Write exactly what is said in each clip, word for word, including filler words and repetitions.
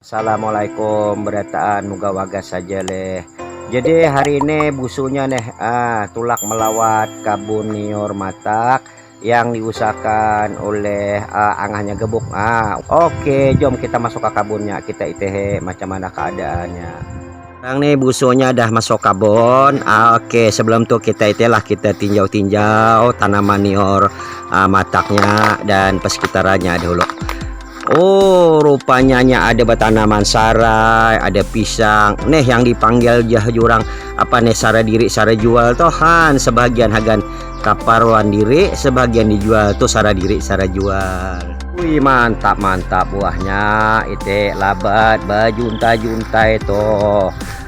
Assalamualaikum berataan, moga wagas saja leh. Jadi hari ini busunya nih ah tulak melawat kabun niur matak yang diusahakan oleh ah, angahnya gebuk. Ah, oke, jom kita masuk ke kabunnya, kita itehe macam mana keadaannya. Sekarang nih busunya dah masuk kabun. Ah, oke, sebelum tuh kita itelah kita tinjau-tinjau tanaman niur ah, mataknya dan persekitarannya dahulu. Oh, rupanya nya ada batanaman sarai, ada pisang. Neh, yang dipanggil jah jurang apa neh, sara diri sara jual toh han, sebagian hagan kaparuan diri, sebagian dijual tuh sara diri sara jual. Wih, mantap mantap buahnya, ite labat bajunta-junta itu.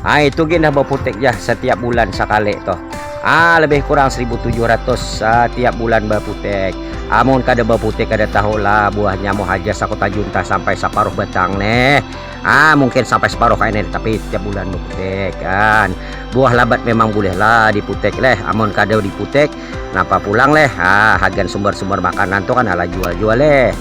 Ah, itu gin dah baputek jah setiap bulan sekali tuh. Ah, lebih kurang seribu tujuh ratus setiap bulan baputek. Amun kada baputek kada tahu lah buahnya mau haja sakuta junta sampai saparuh batang neh. Ah, mungkin sampai separuh kayak ini, tapi tiap bulan baputek kan. Buah labat memang boleh lah diputek leh. Amun kada diputek, napa pulang leh? Ah, hagan sumber-sumber makanan tuh kan ala jual-jual leh.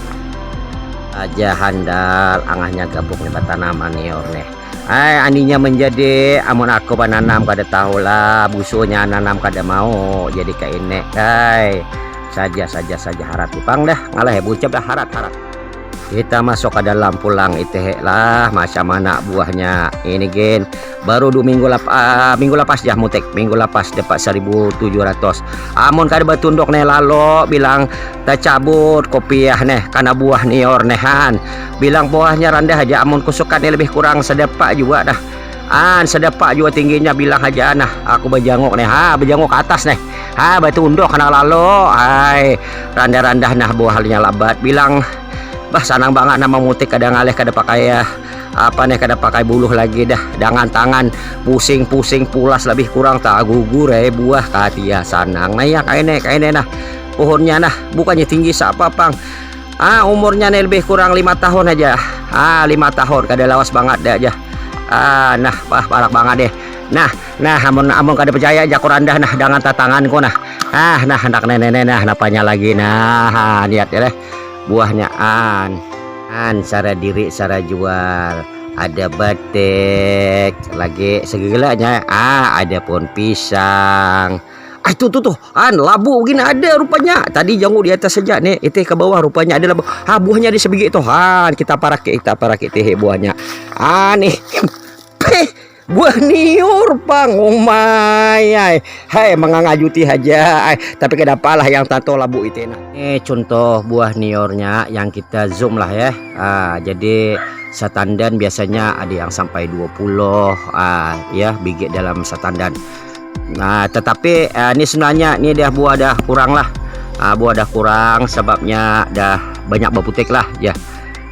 Aja handal angahnya gabuk nih batanaman niur nih. Ai, aninya menjadi amun aku bananam kada tahu lah, busunya nanam kada mau jadi kaine. Ai, saja saja saja harat ipang dah, ngalah ya bucap dah harat harat. Kita masuk ke dalam pulang itehe lah, macam mana buahnya ini gin. Baru dua minggu lap, ah, minggu lapas jah mutik, minggu lapas dapat seribu tujuh ratus. Amun kada batunduk nih lalo bilang tacabut kopiah nih karena buah nior nehan. Bilang buahnya randah aja, amun kusukan nih lebih kurang sedepak juga dah. An sedepak juga tingginya bilang aja nah. Aku bejanguk nih ha, bejanguk ke atas nih. Ha, batunduk kena lalo. Hai, randah-randah nah buahnya labat. Bilang bah sanang banget nama mutik kada ngalih kada pakai ya apa nih kada pakai buluh lagi dah, dengan tangan pusing-pusing pulas lebih kurang tak gugur eh buah katia sanang nah ya kaine kaine nah. Pohonnya nah bukannya tinggi siapa pang. Ah, umurnya nih lebih kurang lima tahun aja. Ah, lima tahun kada lawas banget deh aja. Ah, nah, wah parak banget deh. Nah, nah, amun amun kada percaya jaku randah nah dengan tatanganku nah. Ah, nah, anak nenek nah, napanya lagi nah. Ah, lihat ya deh. Buahnya an. An, sara diri, sara jual. Ada batik, lagi segelanya. Ah, ada pohon pisang. Ah, itu tuh tuh. An, labu gin ada rupanya. Tadi janguk di atas saja nih, itu ke bawah rupanya ada labu. Ha, buahnya di sebigi tuh. Han, kita paraki, kita paraki teh buahnya. Aneh. Peh, buah niur pang. Umai ai. Hai, mengangajuti aja. Ai, tapi kenapa lah yang tato labu itu nah. Ini contoh buah niurnya yang kita zoom lah ya. Ah, jadi satandan biasanya ada yang sampai dua puluh ah ya bigi dalam satandan. Nah, tetapi eh, ini sebenarnya ini dah buah dah kurang lah. Ah, buah dah kurang sebabnya dah banyak baputik lah ya.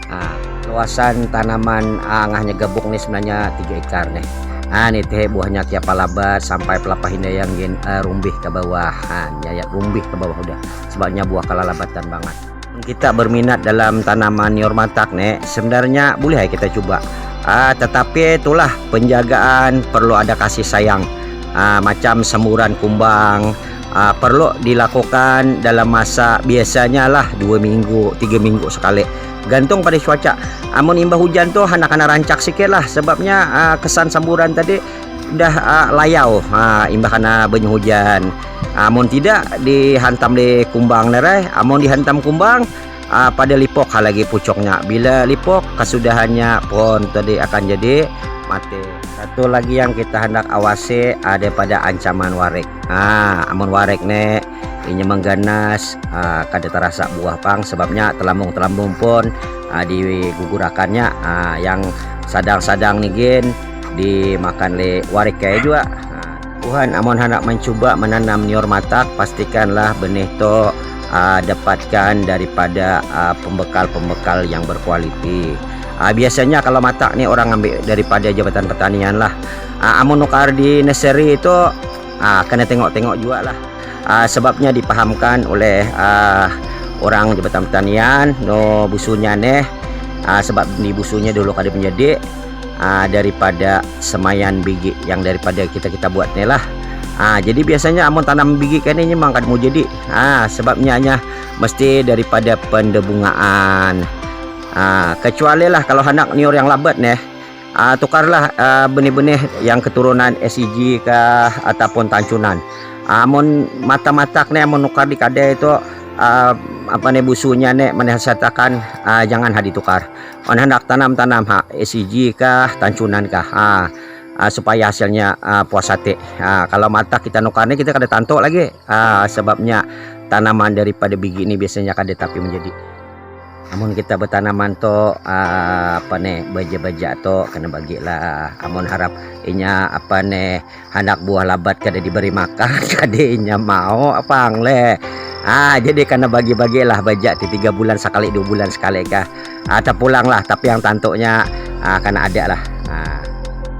Ah, luasan tanaman ah, angahnya gabuk nih sebenarnya tiga hektar nih. Ah, ini teh buahnya tiap palabat sampai pelapah indah yang gin eh, rumbih ke bawah. Ah, nyayat rumbih ke bawah udah. Sebabnya buah kelalabatan banget. Kita berminat dalam tanaman niur matak nih, sebenarnya boleh ya kita coba. Ah, tetapi itulah penjagaan perlu ada kasih sayang. Ah, macam semburan kumbang ah, perlu dilakukan dalam masa biasanya lah dua minggu, tiga minggu sekali. Gantung pada cuaca. Amun imbah hujan tuh anak-anak rancak sikit lah sebabnya ah, kesan semburan tadi dah uh, layau uh, imbah kana banyu hujan. Amun tidak dihantam di kumbang nerai, amun dihantam kumbang uh, pada lipok ha lagi pucuknya. Bila lipok kesudahannya pohon tadi akan jadi mati. Satu lagi yang kita hendak awasi ada pada ancaman warik. Ah, amun warik ne inya mengganas ah, kada terasa buah pang sebabnya telambung-telambung pun ah, digugurakannya ah, yang sadang-sadang nigin dimakan le warik kaya jua. Nah, buhan amun handak mencuba menanam niur matak, pastikanlah benih tu uh, dapatkan daripada uh, pembekal-pembekal yang berkualiti. Uh, biasanya kalau matak ni orang ambil daripada Jabatan Pertanian lah. Uh, amun nukar di nursery itu uh, kena tengok-tengok juga lah. Uh, sebabnya dipahamkan oleh uh, orang Jabatan Pertanian, no busunya neh, uh, sebab di busunya dulu kada menjadi uh, daripada semayan bigi yang daripada kita kita buat ni lah. Uh, jadi biasanya amun tanam bigi kan ini memang kada mau jadi. Uh, sebabnya hanya mesti daripada pendebungaan. Ah, kecuali lah kalau handak nyiur yang labat neh, ah, tukarlah, ah, benih-benih yang keturunan S I G kah ataupun tancunan. Ah, amun mata-matak nih, amun nukar di kadai itu, ah, apa nih, busunya nih menasihatakan, ah, jangan ha ditukar. Amun handak tanam-tanam ha S I G kah, tancunan kah. Ah, ah, supaya hasilnya, ah, puas hati. Ah, kalau mata kita nukar nih, kita kada tantu lagi. Ah, sebabnya tanaman daripada bigi ini biasanya kada tapi menjadi. Amun kita bertanaman to, ah, apa nih, baja-baja to kena bagi lah. Amun harap inya apa nih, anak buah labat kada diberi makan, kada inya mau apa ang leh. Ah, jadi kena bagi-bagi lah baja di tiga bulan sekali, dua bulan sekali kah. Ah, terpulang lah, tapi yang tantunya, ah, kena ada lah. Ah.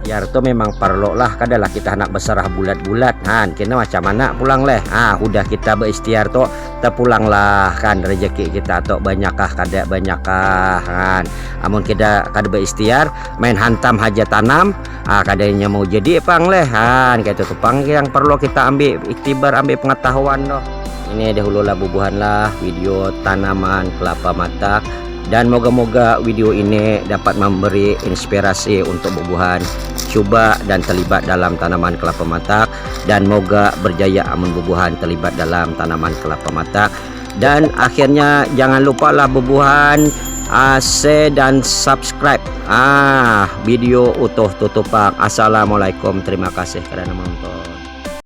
Ikhtiar tu memang parlu lah, kada lah kita handak basarah bulat-bulat. Han, kena macam mana pulang leh. Ah, hudah kita baikhtiar tu, tapulang lah kan, rejeki kita tu banyak kah kada, banyak kah, han. Amun kita kada baikhtiar, main hantam haja tanam, ah, kada inya mau jadi pang leh, han. Kaitu tu pang yang parlu kita ambil iktibar, ambil pengetahuan tu. Ini dahulu lah bubuhan lah video tanaman kelapa matak. Dan moga-moga video ini dapat memberi inspirasi untuk bubuhan cuba dan terlibat dalam tanaman kelapa matak, dan moga berjaya amun bubuhan terlibat dalam tanaman kelapa matak. Dan akhirnya jangan lupa lah bubuhan, ah, share dan subscribe, ah, video Utuh Tutupang. Assalamualaikum, terima kasih kerana menonton.